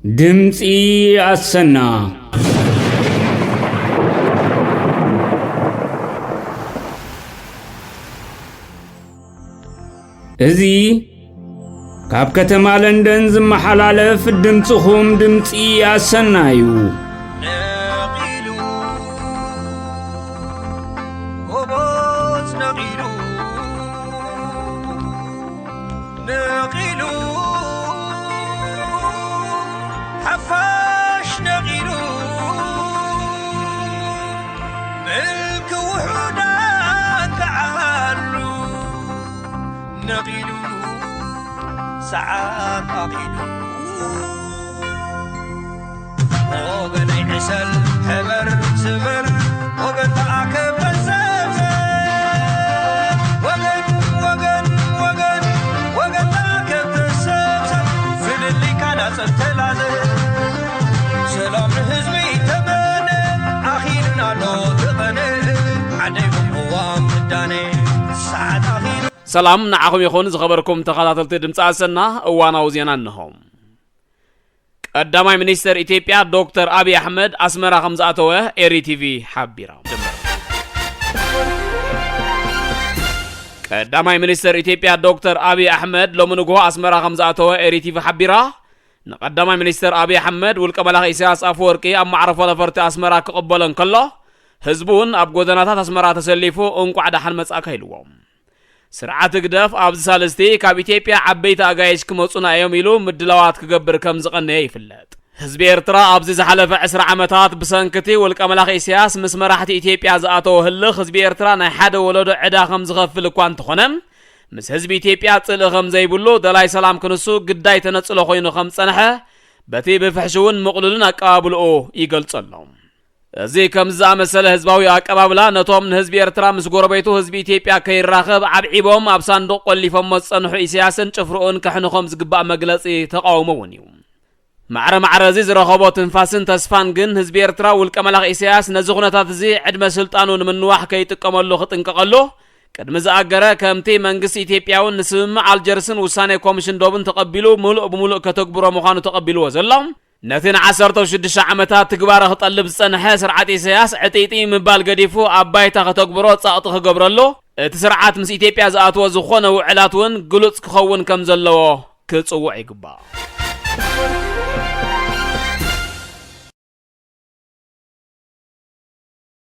ድምፂ ኣሰና። እዚ ካብ ከተማ ለንደን ዝመሓላለፍ ድምፅኹም ድምፂ ኣሰና እዩ። ነቒሉ፣ ጎቦዝ ነቒሉ፣ ነቒሉ፣ ሓፋሽ ነቒሉ፣ ምልኪ ውሑዳን ተዓሉ፣ ነቒሉ፣ ሰዓት ኣኺሉ። ወገነይ ዕሰል፣ ሕበር፣ ስበር፣ ወገን ተኣከብ፣ ተሰብሰብ። ወገን፣ ወገን፣ ወገን፣ ወገን ተኣከብ፣ ተሰብሰብ። ፍልልይካ ናጸብ ተላዘብ። ሰላም ንህዝቢ ተመነ፣ ኣኺልና ኣሎ ተቐነ። ዓደይ ቅዋም ምዳነ፣ ሰዓት ኣኺሉ። ሰላም ንዓኹም ይኹን ዝኸበርኩም ተኸታተልቲ ድምፂ ኣሰና፣ እዋናዊ ዜና እንሆ። ቀዳማይ ሚኒስተር ኢትዮጵያ ዶክተር ኣብይ ኣሕመድ ኣስመራ ከም ዝኣተወ ኤሪ ቲቪ ሓቢራ። ቀዳማይ ሚኒስተር ኢትዮጵያ ዶክተር ኣብይ ኣሕመድ ሎሚ ንግሆ ኣስመራ ከም ዝኣተወ ኤሪ ቲቪ ሓቢራ። ንቀዳማይ ሚኒስተር ኣብይ ኣሕመድ ውልቀ መላኺ ኢሳያስ ኣፈወርቂ ኣብ ማዕረፎ ነፈርቲ ኣስመራ ክቕበሎ እንከሎ፣ ህዝቢ እውን ኣብ ጎደናታት ኣስመራ ተሰሊፉ እንቋዕ ደሓን መጻእካ ኢልዎ። ስርዓት ህግደፍ ኣብዚ ሳልስቲ ካብ ኢትዮጵያ ዓበይቲ ኣጋይሽ ክመጹና እዮም ኢሉ ምድላዋት ክገብር ከም ዝቐነየ ይፍለጥ። ህዝቢ ኤርትራ ኣብዚ ዝሓለፈ ዕስራ ዓመታት ብሰንክቲ ውልቀ መላኺ ኢሳያስ ምስ መራሕቲ ኢትዮጵያ ዝኣተወ ህልኽ ህዝቢ ኤርትራ ናይ ሓደ ወለዶ ዕዳ ከም ዝኸፍል እኳ እንተኾነ፣ ምስ ህዝቢ ኢትዮጵያ ጽልኢ ከም ዘይብሉ፣ ደላይ ሰላም ክንሱ ግዳይ ተነጽሎ ኮይኑ ከም ዝጸንሐ በቲ ብፍሕሹውን ምቕሉልን ኣቀባብልኡ ይገልጾ ኣሎ። እዚ ከምዚ ዝኣመሰለ ህዝባዊ ኣቀባብላ ነቶም ንህዝቢ ኤርትራ ምስ ጎረቤቱ ህዝቢ ኢትዮጵያ ከይራኸብ ዓብዒቦም ኣብ ሳንዱቕ ቆሊፎሞ ዝጸንሑ ኢሳያስን ጭፍርኡን ከሕንኾም ዝግባእ መግለጺ ተቓውሞ እውን እዩ። ማዕረ ማዕረ እዚ ዝረኸቦ ትንፋስን ተስፋን ግን ህዝቢ ኤርትራ ውልቀ መላኺ ኢሳያስ ነዚ ኩነታት እዚ ዕድመ ስልጣኑ ንምንዋሕ ከይጥቀመሉ ክጥንቀቐሉ ቅድሚ ዝኣገረ ከምቲ መንግስቲ ኢትዮጵያ እውን ንስምምዕ ኣልጀርስን ውሳኔ ኮሚሽን ዶብን ተቐቢሉ ምሉእ ብምሉእ ከተግብሮ ምዃኑ ተቐቢልዎ ዘሎ ነቲ ንዓሰርተ ሽዱሽተ ዓመታት ትግባረ ክጠልብ ዝጸንሐ ስርዓት ኢሳያስ ዕጥይጥይ ምባል ገዲፉ ኣብ ባይታ ከተግብሮ ጸቕጢ ክገብረሉ፣ እቲ ስርዓት ምስ ኢትዮጵያ ዝኣትዎ ዝኾነ ውዕላት እውን ግሉጽ ክኸውን ከም ዘለዎ ክጽውዕ ይግባእ።